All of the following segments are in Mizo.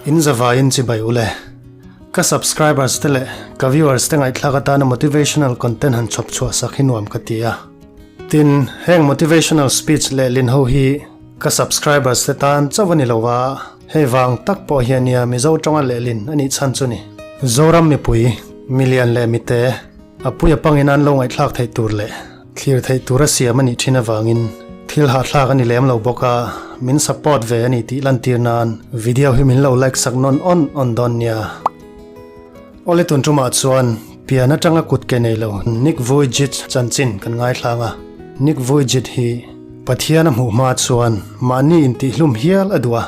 In zavaiin chibai ule. Ka subscribers te leh ka viewers te ngaihthlak atana motivational content han chhawp chhuah sak hi nuam ka ti a. Tin, heng motivational speech leh lin ho hi ka subscribers te tan chauh a ni lo a, hei vang tak pawh hian nia Mizo tawnga lehlin a nih chhan chu ni. Zoram mipui, milian leh mite, a pui a pangin an lo ngaihthlak theih tur leh thlir theih tur a siam a nih thin avangin thil hahthlak a ni lem lo bawk a, min support ve a ni tih lantir nan video hi min lo like sak nawn awn awn dawn nia. Awle tun tumah chuan pian atanga kut ke nei lo Nick Vujicic chanchin kan ngaithlang a, Nick Vujicic hi Pathian a hmuh hma chuan mahni intihhlum hial a duh a,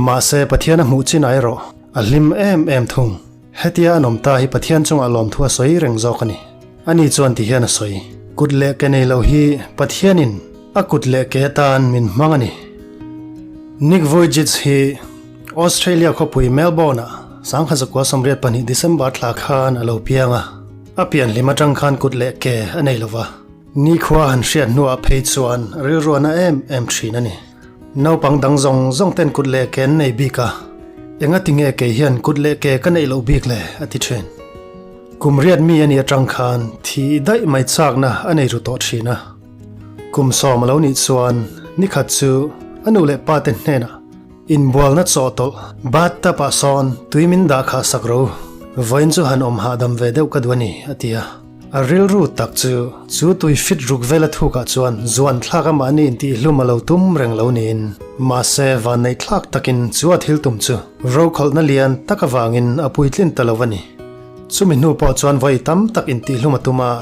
mahse Pathian a hmuh chin ah erawh a hlim em em thung. Hetia an awm ta hi Pathian chungah lawmthu a sawi reng zawk a ni. Ani chuan ti hian a sawi, Kut leh ke nei lo hi Pathianin a kut leh ke atan min hmang a ni. Nick Vujicic hi Australia khawpui Melbourne-ah 1982 December thla khan a lo piang a. A pian hlim atang khan kut leh ke a nei lo va. Nikhua han hriat hnuah phei chuan rilruahna em em thin a ni. Naupang dang zawng zawng ten kut leh ke an nei bik a, enga tinge kei hian kut leh ke ka neih loh bik le? a ti thin. Kum riat mi a nih atang khan thi daih mai chakna a nei ru tawh thin a. Kum sawm a lo nih chuan nikhat chu a nu leh pa te hnenah inbualna chawhtawlh bathtub ah sawn tui min dah khah sak ro, vawiin chu han awm hahdam ve deuh ka duh a ni, a ti a. A rilru tak chu chu tui fit ruk vela thukah chuan zuan thlak a mahni intihhlum a lo tum reng lo niin, mahse vanneih thlak takin chu a thil tum chu rokhawlhna lian tak avangin a puitlin ta lo a ni. Chumi hnu pawh chuan vawi tam tak intihhlum a tum a,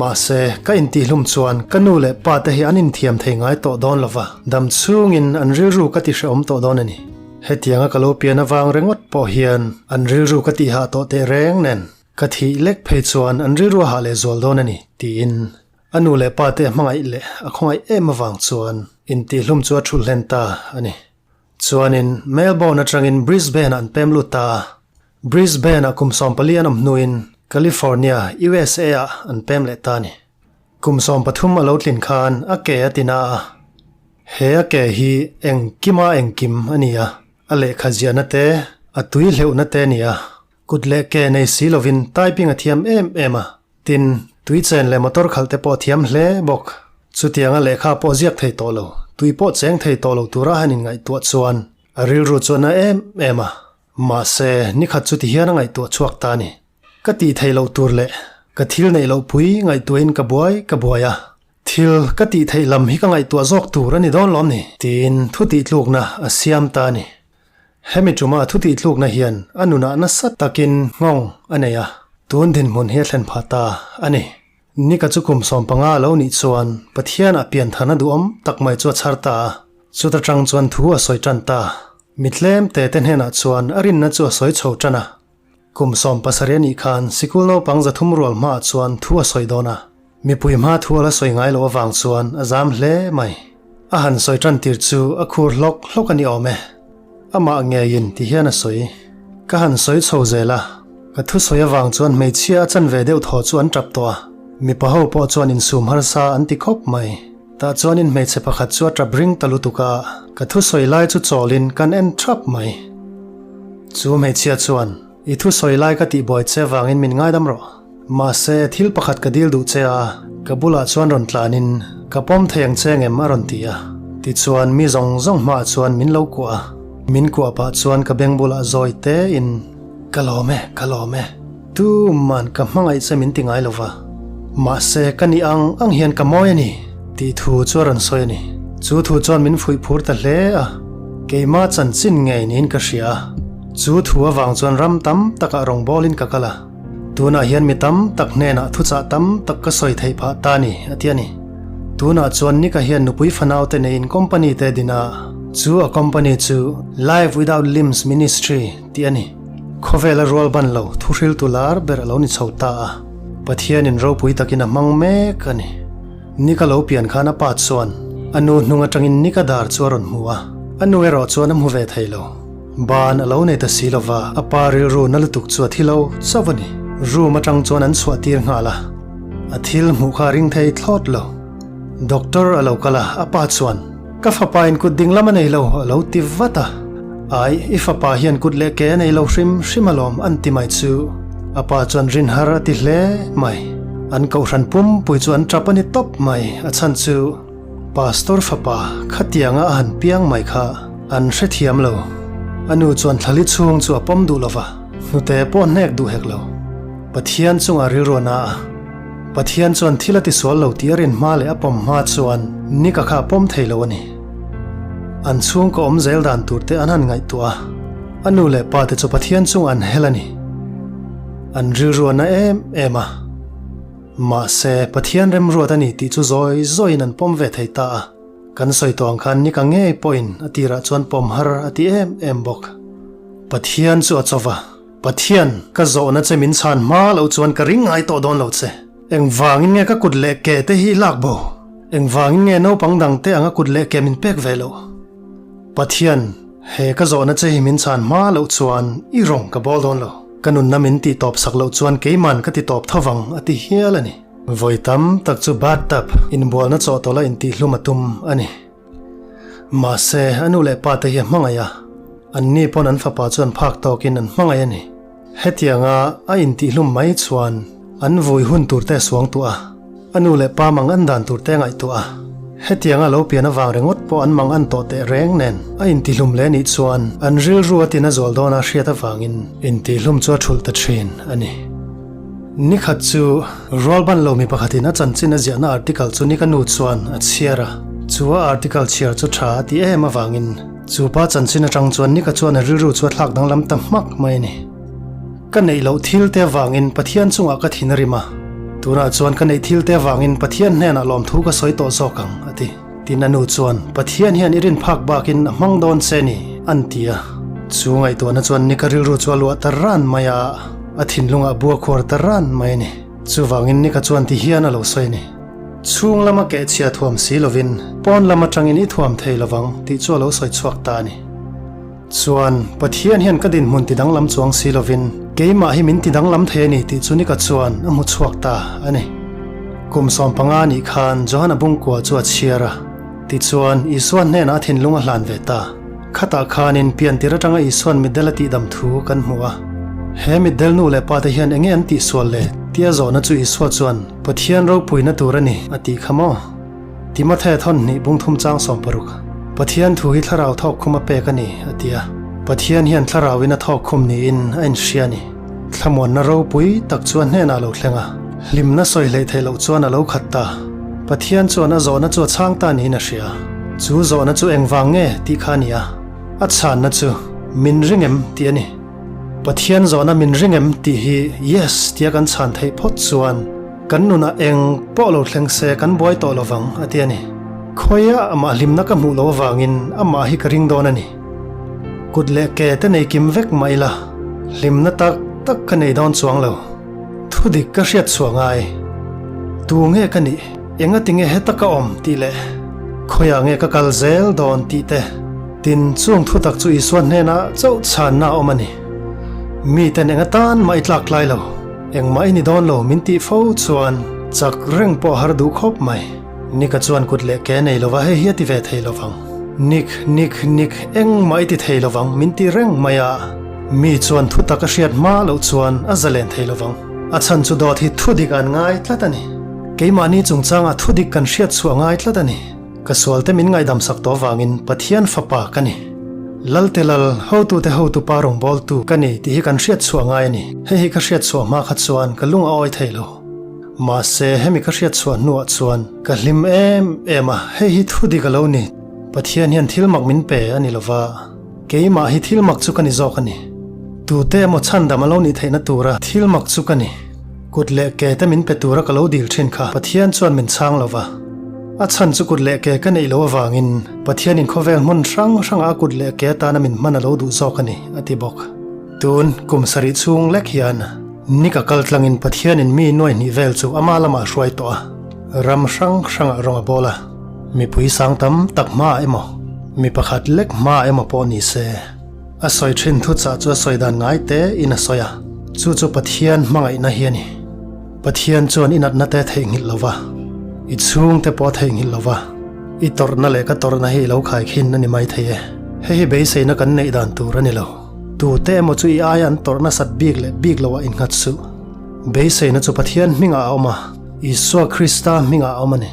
mahse ka intihhlum chuan ka nu leh pa te hi an inthiam thei ngai tawh dawn lo va, dam chhungin an rilru ka tihrehawm tawh dawn a ni. Hetianga ka lo pian avang ringawt pawh hian an rilru ka tihah tawh tehreng nen. Ka thih lek phei chuan an rilru a hah leh zual dawn a ni, tiin a nu leh pa te a hmangaih leh a khawngaih em avang chuan intihhlum chu a thulh hlen ta a ni. Chuanin Melbourne atangin Brisbane-ah an pem lut ta a, Brisbane-ah kum 14 an awm hnuin California, USA-ah an pem leh ta a ni. Kum 13 a lo tlin khan a ke a ti na a, he a ke hi engkima engkim a ni a, a lehkha ziahna te, a tui hleuhna te a ni a. Kut leh ke nei si lovin typing a thiam em em a, tin, tui chen leh motor khalh te pawh a thiam hle bawk. Chutianga lehkha pawh ziak thei tawh lo, tui pawh cheng thei tawh lo tura han inngaihtuah chuan a rilru chu a na em em a. Mahse, nikhat chu tihian a ngaihtuah chhuak ta a ni. Ka tih theih loh tur leh ka thil neih loh pui ngaihtuahin ka buai ka buai a, thil ka tih theih lam hi ka ngaihtuah zawk tur a ni dawn lawm ni? Tiin thu tihtlukna a siam ta a ni. Hemi ṭuma thu tihtlukna hian a nunah nasa takin nghawng a nei a, tun dinhmun hi a thlen phah ta a ni. Nika chu kum 15 a lo nih chuan Pathianah pianthana duhawm tak mai chu a chhar ta a, chuta ṭang chuan thu a sawi ṭan ta. Mi tlem te te hnenah chuan a rinna chu a sawi chho ṭan a. Kum 70 a nih khan sikul naupang 300 rual hmaah chuan thu a sawi dawn a, mipui hma thu a la sawi ngai loh avang chuan a zam hle mai. A han sawi tan tir chu a khur hlawk hlawk a ni awm e. Amah ngeiin ti hian a sawi. Ka han sawi chho zel a, ka thusawi avang chuan hmeichhia a chan ve deuh thaw chu an tap tawh a, mipa ho pawh chuan insum harsa an ti khawp mai. Tah chuanin hmeichhe pakhat chu a tap ring ta lutuk a, ka thusawi lai chu chawlin kan en thap mai. Chu hmeichhia chuan, I thusawi lai ka tihbuai che vangin min ngaidam rawh. Mahse, thil pakhat ka dil duh che a, ka bulah chuan rawn tlanin ka pawm thei ang che ngem a rawn ti a. Tichuan, mi zawng zawng hmaah chuan min lo kuah a, min kuah pah chuan ka beng bulah zawi tein, Ka lawm e, ka lawm e. Tuman ka hmangaih che min ti ngai lo va, mahse ka nih ang ang hian ka mawi a ni, tih thu chu a rawn sawi a ni. Chu thu chuan min fuih phur ta hle a, keimah chanchin ngei niin ka hria a. Chu thu avang chuan ram tam takah rawngbawlin ka kal a, tunah hian mi tam tak hnenah thuchah tam tak ka sawi theih phah ta a ni, a ti a ni. Tunah chuan Nika hian nupui fanaute neiin company te din a, chu a company chu Life Without Limbs Ministry tih a ni. Khawvela rual ban lo thuhriltu lar ber a lo ni chho ta a, Pathianin ropui takin a hmang mek a ni. Nika lo pian khan a pa chuan a nu hnung atangin Nika dar chu a rawn hmu a, a nu erawh chuan a hmu ve thei lo. Ban a lo nei ta si lova, a pa rilru na lutuk chu a thi lo chauh a ni. Room atang chuan an chhuah tir nghal a, a thil hmuh kha a ring thei thlawt lo. Doctor a lo kal a, a pa chuan, Ka fapa in kut ding lam a nei lo, a lo ti vat a. Ai, i fapa hian kut leh ke a nei lo hrim hrim alawm an ti mai chu. A pa chuan rin har a ti hle mai. An kohhran pumpui chu an tap a ni tawp mai, a chhan chu Pastor fapa khatianga a han piang mai kha an hrethiam lo. A nu chuan thlali chhung chu a pawm duh lo va, hnute pawh hnek duh hek lo. Pathian chungah rilru a na a. Pathian chuan thil a tisual lo tih a rin hma leh a pawm hma chuan Nika kha a pawm thei lo a ni. An chhungkaw awm zel dan tur te an han ngaihtuah a, a nu leh pa te chu Pathian chungah an hel a ni. An rilru a na em em a. Mahse, Pathian remruat a ni tih chu zawi zawiin an pawm ve thei ta a. Kan sawi tawh ang khan Nika ngei pawhin a tirah chuan pawm har a ti em em bawk. Pathian chu a chawva. Pathian, ka zawhna che min chhan hma loh chuan ka ring ngai tawh dawn lo che. Engvangin nge ka kut leh ke te hi i lak bo? Engvangin nge naupang dang te anga kut leh ke min pek ve loh? Pathian, he ka zawhna che hi min chhan hma loh chuan i rawng ka bawl dawn lo. Ka nunna min tih tawp sak loh chuan keiman ka ti tawp tho vang a ti hial a ni. Vawi tam tak chu bathtub inbualna chawhtawlh a intihhlum a tum a ni. Mahse, a nu leh pa te hi a hmangaih a, anni pawn an fapa chu an phak tawkin an hmangaih a ni. Hetianga a intihlum mai chuan an vui hun tur te a suang tuah a, a nu leh pa mang an dan tur te a ngaihtuah a. Hetianga lo pian avang ringawt pawh an mang an tawh teh reng nen a intihlum leh nih chuan an rilru a tina zual dawna hriat avangin intihlum chu a thulh ta thin a ni. Ni khat chu Rualban lo mi pakhatin a chanchin a ziahna article chu ni ka nu chuan a chhiar a, chu a article chhiar chu tha a ti em avangin chu pa chanchin atang chuan ni ka chuan a rilru chu a thlak danglam ta hmak mai a ni. Ka neih loh thil te avangin Pathian chungah ka thin a rim a, tunah chuan ka neih thil te avangin Pathian hnenah lawmthu ka sawi tawh zawk ang a ti. Tin a nu chuan, Pathian hian i rin phak bakin a hmang dawn che ni, an ti a. Chu ngaihtuahna chuan Nika rilru chu a luah ta ran mai a, a thinlungah a bua khuar ta ran mai a ni. Chuvangin Nika chuan ti hian a lo sawi a ni. Chhung lama kehchhia thuam si lovin, pawn lam atangin i thuam thei lovang tih chu a lo sawi chhuak ta a ni. Chuan, Pathian hian ka dinhmun ti danglam chuang si lovin, keimah hi min ti danglam thei a ni tih chu Nika chuan a hmu chhuak ta a ni. Kum 15 nih khan Johana bungkua chu a chhiar a, tichuan Isua hnenah a thinlung a hlan ve ta. Khatah khanin piantir atanga Isua'n mitdel a tihdam thu kan hmu a. He mitdel nu leh pate hian enge an tihsual le? tia zawhna chu Isua chuan, Pathian ropuina tur a ni, a tih kha maw? Timothea thawn hnih bungthum chang 60, Pathian thu hi thlarau thawk khum a pek a ni, a ti a. Pathian hian thlarauin a thawk khum niin a inhria a ni. Thlamuanna ropui tak chu a hnenah a lo thleng a, hlimna sawi hleih theih loh chuan a lo khat ta. Pathian chuan a zawhna chu a chhang ta niin a hria. Chu zawhna chu engvang nge tih kha a ni a. A chhanna chu, Min ring em? tih a ni. Pathian zawhna min ring em tih hi Yes tia kan chhan theih phawt chuan kan nunah eng pawh lo thleng se kan buai tawh lovang a ti a ni. Khawiah amah hlimna ka hmuh loh avangin amah hi ka ring dawn a ni. Kut leh ke te nei kim vek mah ila hlimna tak tak ka nei dawn chuang lo. Thudik ka hriat chhuah ngai. Tu nge ka nih? Engati nge heta ka awm tih leh khawiah nge ka kal zel dawn tih te. Tin, chung thutak chu Isua hnenah chauh chhanna a awm a ni. Miten eng atan mah i tlak tlai lo, engmah i ni dawn lo min tih fo chuan chak reng pawh a har duh khawp mai. Nick-a chuan kut leh ke nei lova hei hi a ti ve thei lovang. Nick, Nick, Nick, engmah i ti thei lovang min ti reng mai a. Mi chuan thutak a hriat hma loh chuan a zalen thei lovang. A chhan chu dawt hi thudik an ngai tlat a ni. Keimahni chungchangah thudik kan hriat chhuah ngai tlat a ni. Ka sualte min ngaihdam sak tawh avangin Pathian fapa ka ni. Lalte lal, hotute hotupa rawngbawltu ka ni tih hi kan hriat chhuah ngai a ni. Hei hi ka hriat chhuah hma kha chuan ka lung a awi thei lo. Mahse, hemi ka hriat chhuah hnuah chuan ka hlim em em a, hei hi thu dik a lo ni. Pathian hian thil mak min pe a ni lova, keimah hi thil mak chu ka ni zawk a ni. Tute emaw chhandam a lo nih theihna tura thil mak chu ka ni. Kut leh ke te min pe tura ka lo dil thin kha Pathian chuan min chhang lo va. A chhan chu kut leh ke ka neih loh avangin Pathianin khawvel hmun hrang hrangah a kut leh ke atana min hman a lo duh zawk a ni, a ti bawk. Tun kum sarih chhung lek hian ni ka kal tlangin Pathianin mi nuai hnih vel chu ama lamah a hruai tawh a, ram hrang hrangah rawng a bawl a, mipui sang tam tak hmaah emaw, mi pakhat lek hmaah emaw pawh ni se, A sawi thin thuchah chu a sawi dan ngai te in a sawi a, chu chu Pathian hmangaihna hi a ni. Pathian chuan i natna te theihnghilh lo va, i chhungte pawh a theihnghilh lo va, i tawrhna leh ka tawrhna hi i lo khaikhin a ni mai thei e. Hei hi beiseina kan neih dan tur a ni lo. Tute emaw chu i aia an tawrh nasat bik leh bik loah innghat suh. Beiseina chu Pathian hmingah a awm a, Isua Krista hmingah a awm a ni.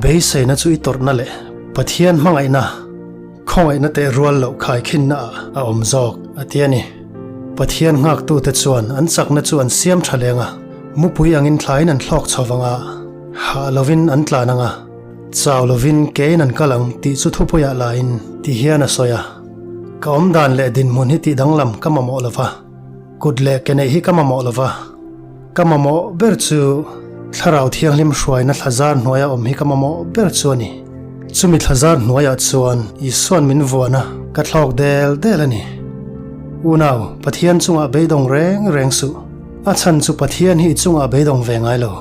Beiseina chu i tawrhna leh Pathian hmangaihna, khawngaihna teh rual loh khaikhinna ah a awm zawk, a ti a ni. Pathian nghaktute chuan an chakna chu an siam tha leng a, mupui angin thlaiin an thlawk chho vang a, hah lovin an tlan ang a, chau lovin kein an kal ang tih chu thupuiah lain ti hian a sawi a. Ka awmdan leh dinhmun hi tih danglam ka mamawh lo va. Kut leh ke neih hi ka mamawh lo va, ka mamawh ber chu Thlarau Thianghlim hruaina thlazar hnuaia awm hi ka mamawh ber chu a ni. Chumi thlazar hnuaiah chuan Isua'n min vuan a, ka thlawk del del a ni. Unau, Pathian chungah beidawng reng reng suh. A chhan chu Pathian hi i chungah beidawng ve ngai lo.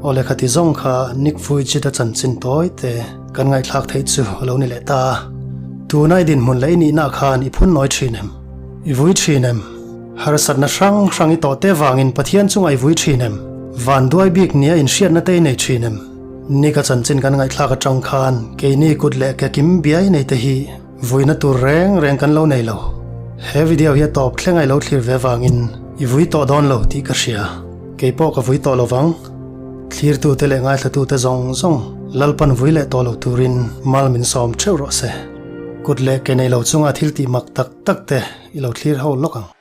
Aw lehkha ti zawng kha Nick Vujicic-a chanchin tawi te kan ngaihthlak theih chu a lo ni leh ta a. Tuna i dinhmun leh i nihna khan i phun nawi thin em? I vui thin em? Harsatna hrang hrang i tawh te vangin Pathian chungah i vui thin em? Van duai bik nia inhriatna te i nei thin em? Ni ka chanchin kan ngaihthlak atang khan keini kut leh ke kim biai nei te hi vuina tur reng reng kan lo nei lo. He video hi a tawp thleng a i lo thlir ve vangin i vui tawh dawn lo tih ka hria. Keipawh ka vui tawh lo vang. Thlirtute leh ngaithlatute zawng zawng Lalpan vui leh tawh lo turin mal min sawm theuh rawh se. Kut leh ke nei lo chunga thil tih mak tak tak te i lo thlir ho lawk ang.